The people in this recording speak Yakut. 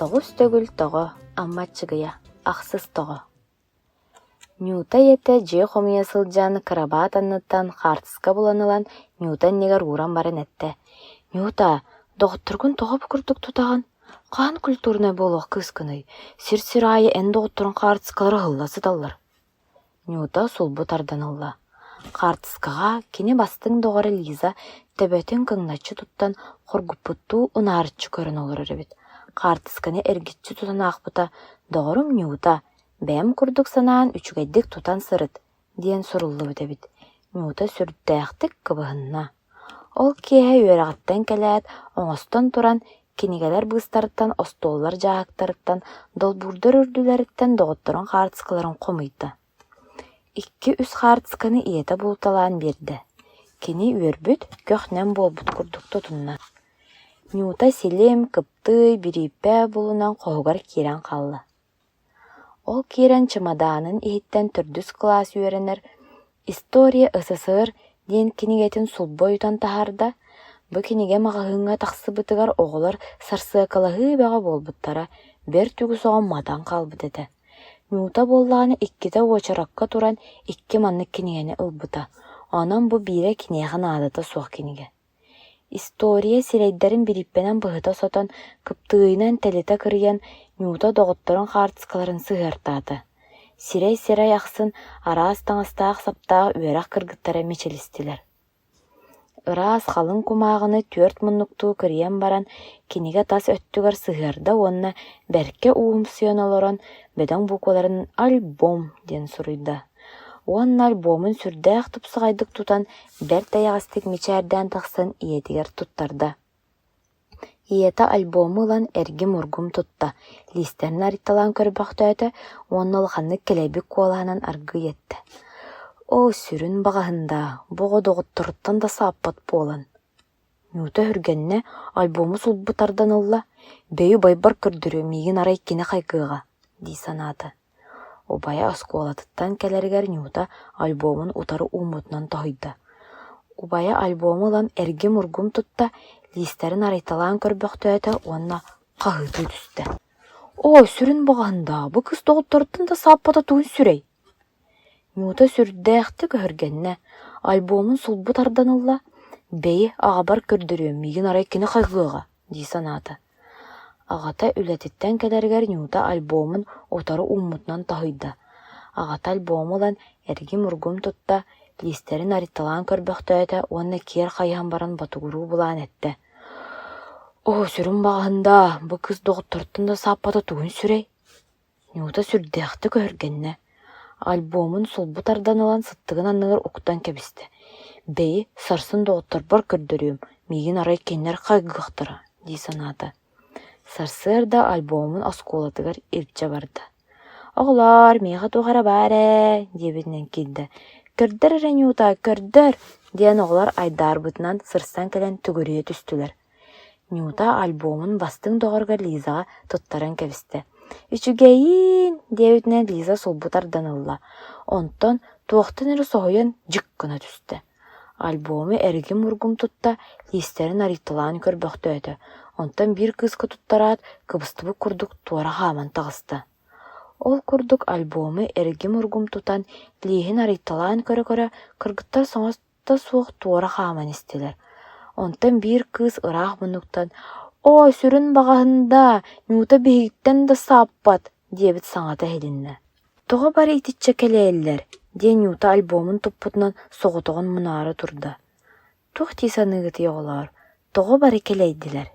Тоҕус төгүл тоҕо, Амма Аччыгыйа, ахсыс тоҕо Нюта ийэтэ дьиэ хомуйа сылдьан кырабаат анныттан хаартыска булан ылан Нюта иннигэр ууран баран эттэ: «Нюта, доҕотторгун тоҕо бу курдук тутаҕын? Хаһан культурнай буолуох кыыскыный? Сир-сир аайы эн доҕотторуҥ хаартыскалара ыһылла сыталлар» Нюта сулбу тардан ылла. Хаартыскаҕа кини бастыҥ доҕоро Лиза төбөтүн кыҥначчы туттан хоргуппуттуу унаарыччы көрөн олорор эбит. Хаартысканы эргиччи тутан аахпыта: «Доҕорум Нюта, бэйэм курдук санаан үчүгэйдик тутан сырыт» диэн суруллубут эбит. Нюта сүрдээхтик кыбыһынна. Ол киэһэ үөрэҕиттэн кэлээт, оҥостон туран, кинигэлэр быыстарыттан, остуоллар дьааһыктарыттан, долбуурдар үрдүлэриттэн доҕотторун хаартыскаларын хомуйда. Икки-үс хаартысканы ийэтэ булталаан биэрдэ. Кини үөрбүт, көх-нэм буолбут курдук тутунна. Нюта силим, кыптыый, бирииппэ булунан хоһугар киирэн хаалла. Ол киирэн чымадаанын иһиттэн төрдүс кылаас үөрэнэр «История СССР» диэн кинигэтин сулбу ойутан таһаарда. Бу кинигэ маҕаһыыҥҥа тахсыбытыгар оҕолор сарсыакалаһыы бөҕө буолбуттара, бэрт үгүс оҕо матан хаалбыт этэ. Нюта буоллаҕына иккитэ уочаракка туран икки маннык кинигэни ылбыта, онон бу биирэ киниэхэ наадата суох кинигэ. История сирэйдэрин бирииппэнэн быһыта сотон, кыптыыйынан тэлитэ кырыйан, Нюта доҕотторун хаартыскаларын сыһыартаата. Сирэй-сирэй ахсын араас таҥастаах-саптаах үөрэх кыргыттара мичилистилэр. Ыраас халыҥ кумааҕыны түөрт муннуктуу кырыйан баран, кинигэ тас өттүгэр сыһыарда уонна бэркэ уумсуйан олорон, бөдөҥ букваларын «Альбом» диэн суруйда. Уонна альбомун сүрдээх тупсаҕайдык тутан, бэрт эйэҕэстик мичээрдээн тахсан ийэтигэр туттарда. Ийэтэ альбому ылан эргим-ургум тутта, лиистэрин арыйталаан көрбөхтөөтө уонна улаханнык кэлэйбит куолаһынан аргыый эттэ: «Оо, сүрүн баҕаһын даа, бу оҕо доҕотторуттан да сааппат буолан» Нюта өһүргэннэ, альбому сулбу тардан ылла, «Бэйи убайбар көрдөрүө, миигин арай кини хайгыаҕа» дии санаата. Убайа оскуолатыттан кэлэригэр Нюта альбомун утары ууммутунан тоһуйда. Убайа альбому ылан эргим-ургум тутта, лиистэрин арыйталаан көрбөхтөөтө уонна хаһыытыы түстэ: «Оо, сүрүн баҕаһын даа, бу кыыс доҕотторуттан да сааппата тугун сүрэй?» Нюта сүрдээхтик өһүргэннэ, альбомун сулбу тардан ылла, «Бэйи, аҕабар көрдөрүөм, миигин арай кини хайҕыаҕа» дии санаата. Аҕата үлэтиттэн кэлэригэр Нюта альбомун утары ууммутунан тоһуйда. Аҕата альбому ылан эргим-ургум тутта, лиистэрин арыйталаан көрбөхтөөтө уонна киэр хайыһан баран ботугуруу былаан эттэ: «Оо, сүрүн баҕаһын даа, бу кыыс доҕотторуттан да сааппата тугун сүрэй?» Нюта сүрдээхтик өһүргэннэ, альбомун сулбу тардан ылан сыттыгын анныгар уктан кэбистэ: «Бэйи, сарсын доҕотторбор көрдөрүөм, миигин арай кинилэр хайгыахтара» дии санаата. Сарсыарда альбомун оскуолатыгар илдьэ барда. «Оҕолоор, миэхэ туох эрэ баар ээ» диэбитинэн киирдэ. «Көрдөр эрэ, Нюта, көрдөр!» диэн оҕолор айдаарбытынан сырсан кэлэн төгүрүйэ түстүлэр. Нюта альбомун бастыҥ доҕоругар Лизаҕа туттаран кэбистэ. «Үчүгэйиин!» диэбитинэн Лиза сулбу тардан ылла, онтон туохтан эрэ соһуйан дьик гына түстэ. Альбому эргим-ургум тутта, лиистэрин арыйталаан көрбөхтөөтө, онтон биир кыыска туттараат, кыбыстыбыт курдук туора хааман таҕыста. Ол курдук альбому эргим-ургум тутан, лииһин арыйталаан көрө-көрө, кыргыттар саҥа да суох туора хааман истилэр. Онтон биир кыыс ыраах муннуктан «Оо, сүрүн баҕаһын даа, Нюта биһигиттэн да сааппат» диэбит саҥата иһилиннэ. «Тоҕо бары итиччэ кэлэйэллэр?» диэн Нюта альбомун туппутунан соҕотоҕун мунаара турда. «Туох дии саныыгытый, оҕолоор, тоҕо бары кэлэйдилэр?»